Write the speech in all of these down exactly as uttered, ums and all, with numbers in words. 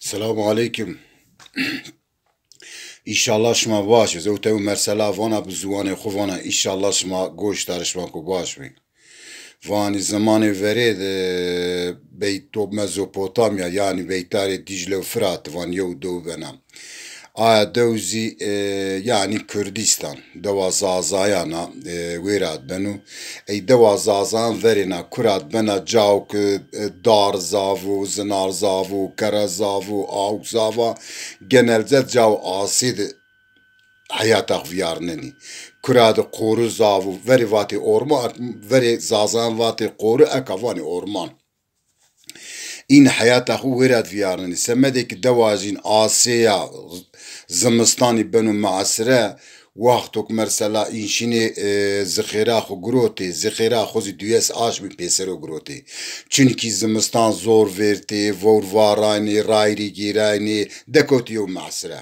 Selamu aleykum. Înşallah şima baş bî. Zewte û mersela vana bi ziwanê xwu vana. Înşallah şima goşdarê şima ku baş bî. Vanî zemanê verê de beyt Mezopotamya, yanî beytarê Dîcle û Firat van yew dew bena. Aya dew zî, e, yanî Kurdîstan, dewa Zazayan a, e, wêra beno. Ey dewa Zazayan verêna kura bena, cao ke, e, dar zav o, zinar zav o, kere zav o, awk zav a, genelce cao asê de heyata xo vîyarnenî. Kura de qoru zav o, verê vatê orman, verê Zazayan vatê qoru, eka vanê orman. În heyata xo wêra de vîyarnenî. Semedê ke dewa jîn asê ya, zimistanî beno meesire, wexto ke mersela în şînê, e, zixêra xo girotê, zixêra xo zî duyes aşmî pêsero girotê. Çunkî zimistan zor vêrtê, vewr varaynê, rayîrî gêraynê, dekewtî yew meesire.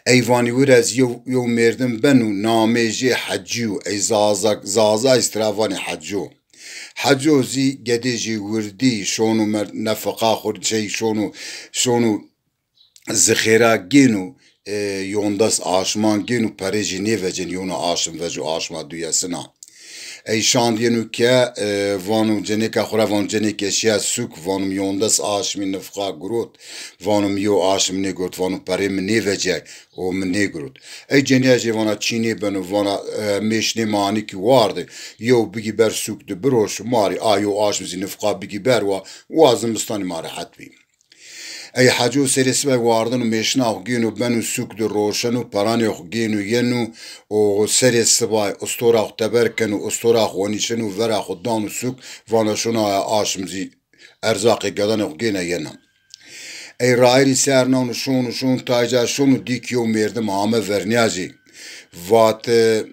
Ey vanî wira zî yew, yew mêrdim beno, namê jê Hecî yo. Ey Zaza, Zaza zî tira vanê Heco. Heco zî gedê jê wirdî, şono mer-, nefeqa xwu, şey, şono, şono zixêra gêno, e, yondes aşman gêno, perê jê nêvecên, yewna aşm veco, aşma duyesin a. Ey şand yeno ke, e, vano cenêka xwu ra, vano cenêke şîya sûk, vano mi yondes aşmî nifqa girot, vano mi yew aşm nêgirot, vano perê mi nêvecîyay û mi nêgirot. Ey cenîya jê vana çî nêbeno, vana, e, mêşnê ma anikî wardê, yew bigî ber sûk de biroşo, ma rê a yew aşm zî nifqa bigî ber wa, wa zimistanî ma rehet bî. Ey Heco serê sibay wardeno mêşna xwu gêno beno sûk de roşeno, peranê xwu gêno yeno û serê sibay ustora xwu teber keno, ustora xwu wenîşeno, vera xwu dano sûk, vana şona aya aşm zî erzaqê gedanê xwu gêna yena. Ey rayîrî ser nano şono, şono tay ca şono, dî ke yew mêrdim ame vernîya jê. Vat, e,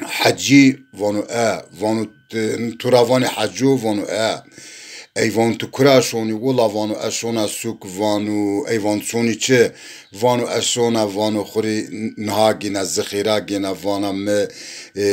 Hecî, vano e, vano ti, tu ra vanê Heco, vano e. Ey vano tu kura şonî? Wila vano ez şona sûk, vano ey vano şonî çi? Vano ez şona, vano xwu rê niha gêna, zixêra gêna, vana mi, e,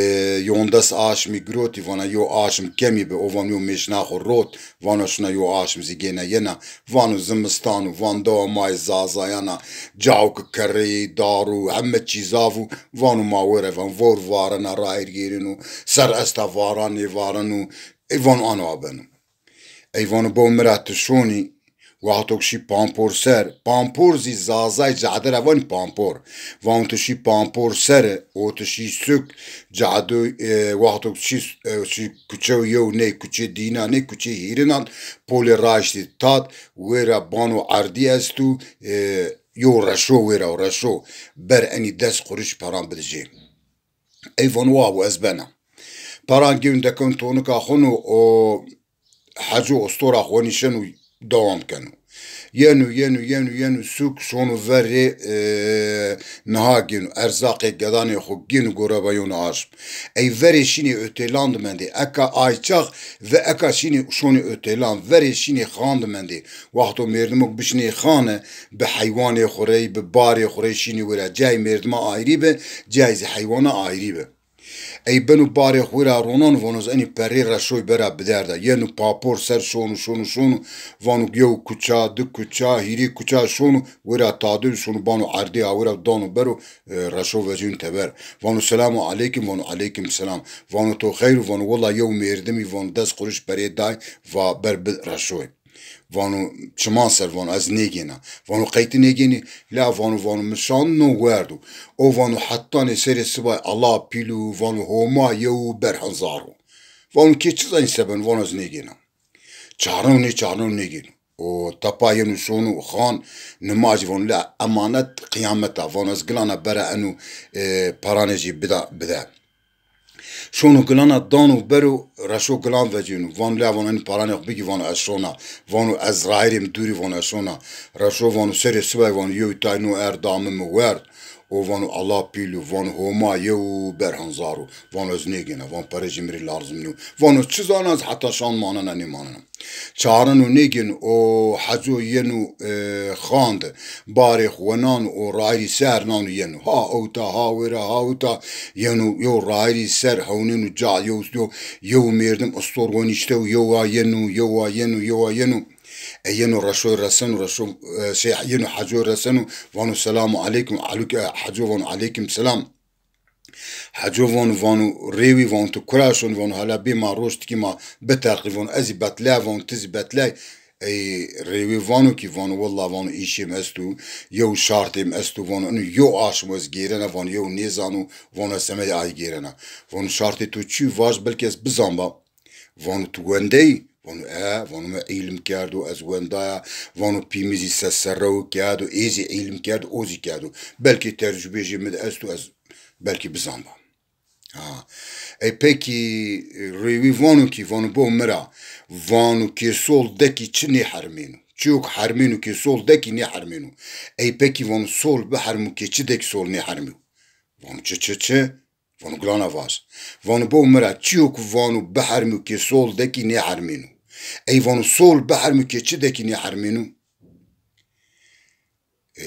yondes aşmî girotî, vana yew aşm kemî bi, o vano yew mêşna xwu rot, vano şina yew aşm zî gêna yena, vano zimistan o, van dewa ma yê Zazayan a, cao ke kerreyê, dar o, heme çî zaf o, vano ma were, van vewr varena, rayîr gêreno, ser esta varan nêvareno, ey vano ano a beno. Ey vano bo mi ra ti şonî, wexto ke şî pampor ser, pampor zî Zazay cade ra vanî pampor. Vano ti şî pampor ser û ti şî sûk, cado, e, wexto ke şî, e, şî kuçew yew ney, kuçê dîna ney, kuçê hîrinan, polê raştî tat, wêra bano erdî esto, e, yew reşo wêra, reşo, ber enî des quruş peran bide jê. Ey vano wa bo ez bena. Peran gêno dekeno tonika xwu no û Heco ustora xwu wenîşeno dewam keno. Yeno, yeno, yeno, yeno sûk şono verê, e, niha gêno, erzaqê gedanê xwu gêno, gore ba yewna aşm. Ey verê şînê otêlan de mendê. Eka ay çax ve eka şînê, şonê otêlan, verê şînê xan de mendê. Wexto mêrdimo ke bişinê xane, bi heywanê xwu rey, bi barê xwu rey şînê wêra. Cayê mêrdima ayrî bi, cayê zî heywana ayrî bi. Ey beno barê xwu ra ronan, vano ez enî perrê reşoy bera biderda. Yeno papor ser şono, şono, şono, vano yew kuça, di kuça, hîrê kuça şono, wêra tadêno şono bano erdê a wêra dano bero, e, reşo vecîno teber. Vano selamu aleykum, vano aleykum selam. Vano to xeyr o, vano wila yew mêrdimî, vano des quruş perê day, va ber bi reşoy. Vano çiman ser, vano ez nêgêna. Vano qey ti nêgênî? La vano, vano mi şandno werdo. O vano hetanê serê sibay ala pîl o, vano Homa yew ber hezar o. Vano kê çi zanî se beno? Vano ez nêgêna. Çarno nê, çarno nêgêno. O tepa yeno şono xan, nimajî, vano la emanet qiyamet a. Vano ez gilana bera eno, e, peranê jî bida, bide. Şono gilana dano bero, reşo gilan vecêno. Vano la, vano enî paranê xwu bigî, vano ez şona. Vano ez rayîrê mi dûrî, vano ez şona. Reşo vano serê sibay, vano yew tay no er da mi, mi werd. O vano ala pîl o, vano Homa yew ber hezar o. Vano ez nêgêna, vano perê jî mi rê lazim nîyo. Vano çi zana ez heta şan manena nêmanena. Çareno nêgêno, o Heco yeno, e, xan de, barê xwu wenano û rayîrî ser nano yeno. Ha ewta, ha wêra, ha ewta yeno, yew rayîrî ser hewnêno ca, yew, yew, yew mêrdim istor wenîşte û yew a yeno, yew a yeno, yew a yeno. E, yeno reşo reseno, reşo, e, şey, yeno heco reseno, vano selamu aleykum, aluk-, e, heco vano aleykum selam. Heco vano, vano rêwî, vano tu kura şon, vano hala bê ma roj tikî ma biterqî, vano ez zî betlay, vano ti zî betlay. Ey rêwî vano kî, vano willa, vano îşê mi esto, yew şartê mi esto, vano ino yew aşmo ez gêrena, vano yew nêzano, vano ez semedê ay gêrena. Vano şartê to çi yo, vaj belkî ez bizanba. Vano tu wendeyî? Vano e, vano mi îlim kerdo, ez wendaya, vano pî mi zî se-, serrew kerdo, ê zî îlim kerdo, o zî kerdo. Belkî tercubê jê mi de esto, ez belkî bizanba. Ha. Ey pekî rêwî vano kî, vano bo mi ra, vano kê sol dekî çi nêhermêno. Çiyo ki hermêno kê sol dekî nêhermêno. Ey pekî vano sol bihermo kê çi dekî sol nêhermîyo. Vano çi, çi, çi? Vano gulana vaj. Vano bo mi ra, çiyo ki vano bihermîyo kê sol dekî nêhermêno. Ey vano sol bihermîyo kê çi dekî nêhermêno. E,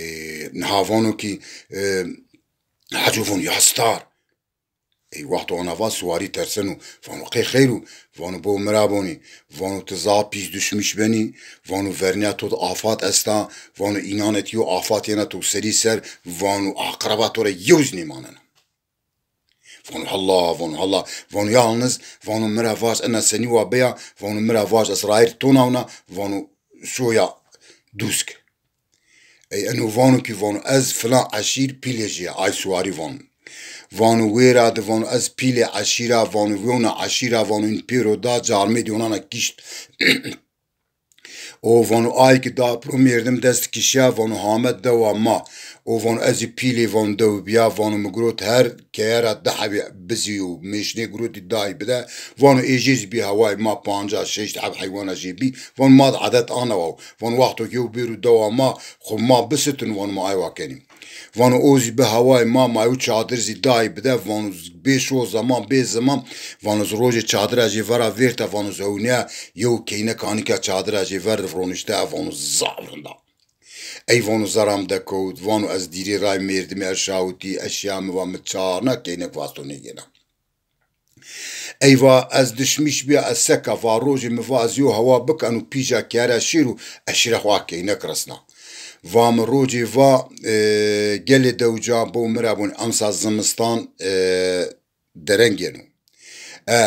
niha vano kî, e, heco vano ya star. Ey wexto ana va siwarî terseno, vano qey xeyr o? Vano bo mi ra bonî, vano ti zaf pîs duşmîş benî, vano vernîya to de afat esta, vano înan et yew afat yena to serî ser, vano aqreba to ra yew zî nêmanena. Vano hela, vano hela, vano yalniz, vano mi ra vaj ena senî wa beya, vano mi ra vaj ez rayîr to nawna, vano soya dûsk. Ey eno vano kî, vano ez filan eşîr pîlê jê ya, ay siwarî vano. Vano wêra de, vano ez pîlê eşîra, vano wewna eşîra, vano în pêro da, carmêdê onana kişt. O vano ay ki da piro mêrdim dest kişiya, vano hame dewa ma. O vano ez zî pîlê, vano dew biya, vano mi girot her keye ra di hebî bizî û mêşnê girotî dayî bide. Vano ê jê zî bî hewayê ma, pancas şeşt heb heywana jê bî. Vano ma di edet ana wa. Vano wexto ki yew bêro dewa ma, xwu ma bisitin, vano ma aywa kenî. Vano o zî bi hewayê ma, ma yew çadir zî dayî bide, vano bê şo zeman, bê zeman, vano zi rojê çadira jê vera vêrte, vano zi hewnîya yew keynek anîka çadira jê ver de ronişte, vano zaf rind a. Ey vano zera mi dekewt, vano ez dîrê ray mêrdimê ez şawitî, ez şiya mi va mi çarna keynek vasto nêgêna. Ey va ez dişmîş bîya, ez seka, va rojê mi va ez yew hewa bik, eno pîja kere şîr û ez şîre xwu a keynek resna. Va mi rojê va, e, gelê dewca bo mi ra bonî, emsa zimistan, e, dereng yeno. E,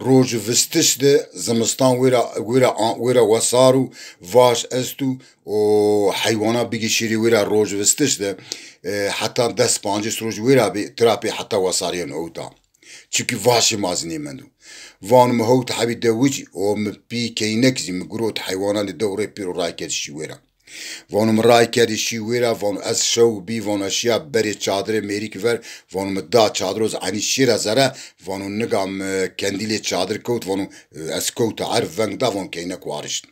roj vistiş de zimistan wêra, wêra, wêra wesar û vaş esto û heywana bigî şîrê wêra roj vistiş de, e, heta des pancês roj wêra bî, tira pê heta wesar yeno ewta. Çimkî vaşê ma zî nêmendo. Vano mi hewt hebî dewicî û mi pî keynek zî mi girot heywananê dew rê pêro ray kerd şî wêra. Vano mi ray kerdî şî wêra, vano ez şew bî, vano ez şîya berê çadirê mêrikî ver, vano mi da çadiro zî enî şîra zere, vano niga mi kendîlê çadir kewt, vano ez kewta erd veng da, vano keynek warişt.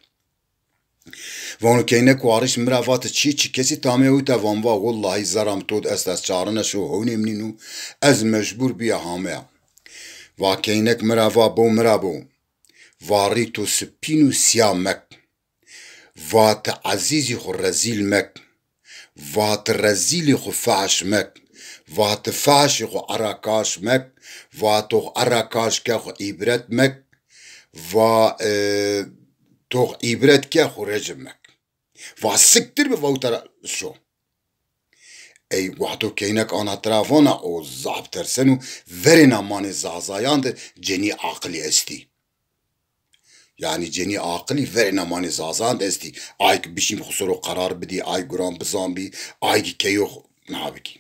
Vano keynek warişt mi ra va ti çî, çi kesî tamê ewta? Van va wellahî zera mi to de est, ez çarine şo hewnê mi nîno, ez mecbur bîya hameya. Va keynek mi ra va bo mi ra bo. Va rî to sipîn û sîya mek. Va ti ezîzî xwu rezîl mek. Va ti rezîlî xwu fehş mek. Va ti fehşî xwu erakaş mek. Va to xwu erakaş ke xwu îbret mek. Va, e, to xwu îbret ke xwu recim mek. Va siktir bi, va ewta ra şo. Ey wexto keynek ana tira vana, o zaf terseno, verêna manê zazayan de cenî aqilî estî. Yanî cenî aqilî verêna manê zazayan de estî. Ay ki bişîm xwu sero qerar bidî, ay guran bizanbî, ay ki keyo xwu na bikî.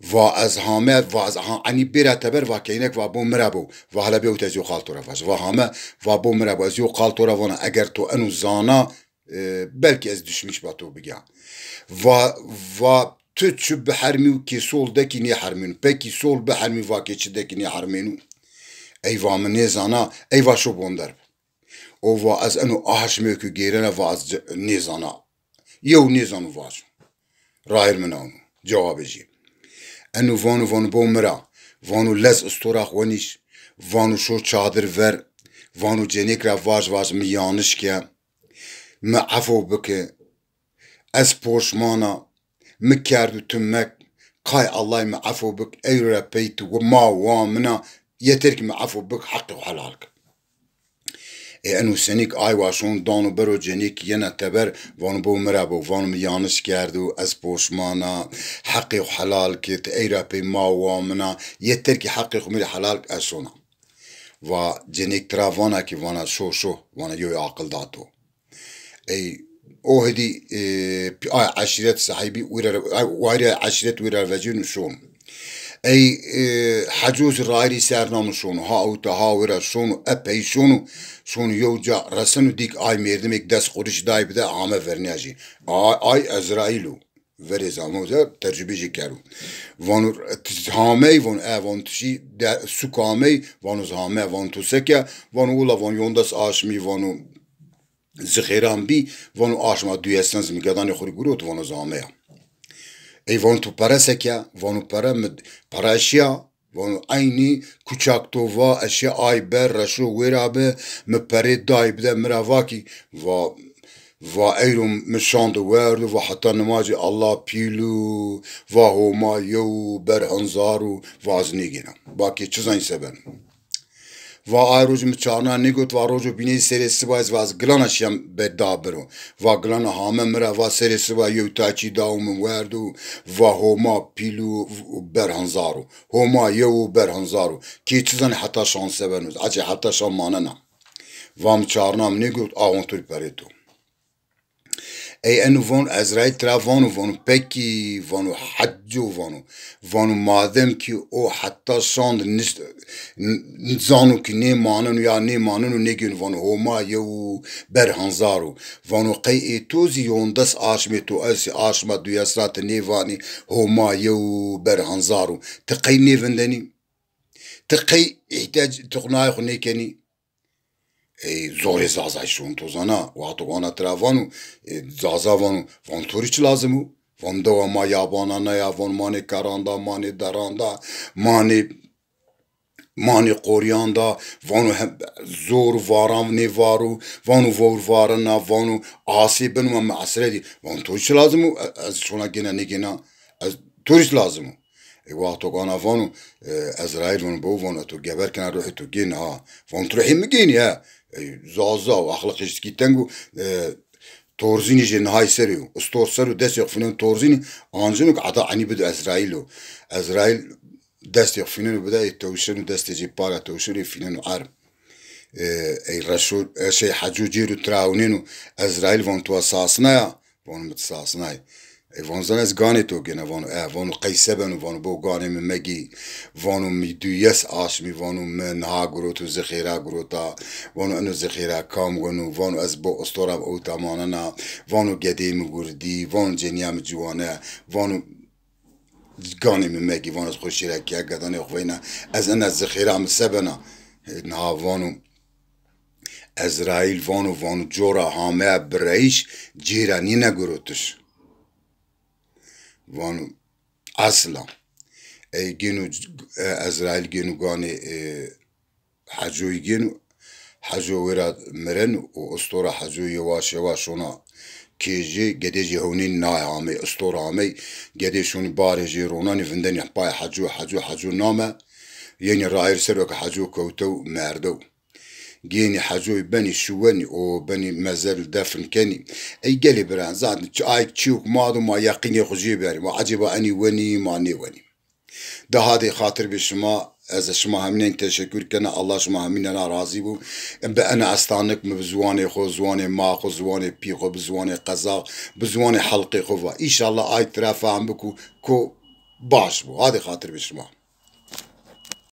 Va ez hame, va ez ha enî bêra teber, va keynek va bo mi ra bo. Va hele bê ewta ez yo qal to ra vaj. Va hame, va bo mi ra bo. Ez yo qal to ra vana, eger to eno zana, e, belkî ez dişmîş ba to bigîya. Va, va tu çi bihermî û kê sol dekî nêhermîno. Pekî sol bihermî va kê çi dekî nêhermîno. Ey va mi nêzana, ey va şo bonder bi. O va ez eno aşmê ki gêrena va ez ce-, nêzana. Yew nêzano vajo. Rayir mi nawno. Cewabê jê. Eno vano, vano bo mi ra. Vano lez istora xwu wenîş. Vano şo çadir ver. Vano cenêk ra vaj, vaj mi yanlış ke. Mi efo bike. Ez poşman a. Mi kerd û tu mek. Qay Ellay mi efo bik. Ewro ra pey tu ma wa min a. Yeter ki mi efo bik, heqê xwu helal ke. Ê eno senîk ay wa şon dano bero cenêk yena teber, vano bo mi ra bo, vano mi yanlış kerdo, ez poşman a, heqê xo helal ke, ti ey ra pey ma wa min a, yeter ki heqê xo mi rê helal ke, ez şona. Va cenêk tira vana ki, vana şo şo, vana yew aqil da to. Ey o hidî, e, pi-, ay eşîret sahîbî wî ra, ay, wayîrê eşîret wî ra vecîno şono. Ey, e, Heco zî rayîrî ser nano şono. Ha ewta ha wira şono, epey şono. Şono yew ca reseno dîk ay mêrdimêk des qurîş day bide, ame vernîya jî. Ay, ay Ezraîl o. Verê zamo de tercubê jî kero. Vano ti hamey, vano e, vano ti şî de suk amey, vano zi hame, vano to seke, vano wila, vano yondes aşmî, vano zixêran bî, vano aşma duyesan zî mi gedanê xo rê gurot, vano zi ameya. Ey vano to pere seke, vano pere mi, pere eşya, vano eynî kuçak to va, eşya ay ber, reşo wêra bi, mi perê day bide, mi ra va ki, va, va eyro mi şande werdo, va heta nimacê Allah pîl o, va Homa yew o, ber henzar o, va ez nêgêna. Va kê çi zanî se beno. Va ay roc mi çarna nêgot, va roco bîney serê siba ez, va ez gilana şiyam be da biro. Va gilana hame mi ra, va serê siba yew taçî da û min werdo, va Homa pîl o, ber henzar o. Homa yew o, ber henzar o. Kê çi zanî heta şan se beno. Ecê heta şan manena. Va mi çarna mi nêgot, a hontur perê to. Ey eno vano, Ezraîl tira vano, vano pekî, vano Heco, vano. Vano madem ki o heta şand nişt, n-, n-, zano ki nêmaneno ya nêmaneno, nêgêno, vano Homa yew o, ber henzar o. Vano qey ê to zî yondes aşmê to, ez zî aşma duyes ra ti nêvanî Homa yew o, ber henzar o. Ti qey nêvindenî? Ti qey îhtîyac, tuqnayê xo nêkenî? Ey, zorê Zazay şon to zana, wexto ana tira vano, e, Zaza vano, vano to rê çi lazim o? Vano dewa ma yabanane ya, vano ma nê keranda, ma nê deranda, ma nê, ma nê qoriyanda, vano hem zor varan nê varo, vano vor varena, vano asê beno ma mi esredî. Vano to rê çi lazim o? E-, ez şona gêna nêgêna, ez to rê çi lazim o? Ey wexto ana vano, e, Ezraîl vano, bo vano, to geber kena, ruhê to gêne ha. Vano, tu ruhê mi gênî he? Ey, Zaza o, axlaqê jî tikî teng o, e, torzînî jê nihay ser o. Istor ser o, destê xo fîneno torzînî, anceno ki ata enî bido Ezraîl o. Ezraîl destê xo fîneno bide, ey tewşeno, destê jê para tewşeno, ey fîneno erd. E, ey reşo, e, şey, Heco cêro tira ewnêno, Ezraîl vano, tu wa sasnaya? Vano mi ti sasnay. E, vano zana ez ganê to gêna, vano e, vano qey se beno, vano bo ganê mi megî, vano mi duyes aşmî, vano mi niha guroto, zixêra gurota, vano eno zixêra kam weno, vano ez bo istora ewta manena, vano gedê mi gurdî, vano cenîya mi ciwane, vano ganê mi megî, vano ez xo şîrek ya, gedanê xo veyna, ez ena zixêra mi se bena? E, niha vano, Ezraîl vano, vano cora hameya bireyîş, cêra nîne gurotiş. Vano esla. Ey gêno, e, Ezraîl gêno ganê, e, Hecoyî gêno, Heco wêra mireno û istora Heco yewaş yewaş şona kê jê, gedê jê hewnênî nay amey, istor amey, gedê şonî barê jê ronanî vindenî payê Heco, Heco, Heco name, yenî rayîr ser o ke Heco kewtew merdew. Gênî Hecoy benî şuwenî û benî mezel defn kenî. Ey gelê bira, zaten çi ayk çîyok ma do ma yeqînê xo jê berî. Ma ecêba enî wenî ma nêwenî. De hadê xatir bê şima, ez şima hemînen teşekkür kena, Allah şima hemînen ra razî bo. Bi ena estanik mi bi ziwanê xo, ziwanê ma xo, ziwanê pî xo, bi ziwanê qezax, bi ziwanê helqê xo va. Înşallah ay tira fehm biko ko baş bo. Hadê xatir bê şima.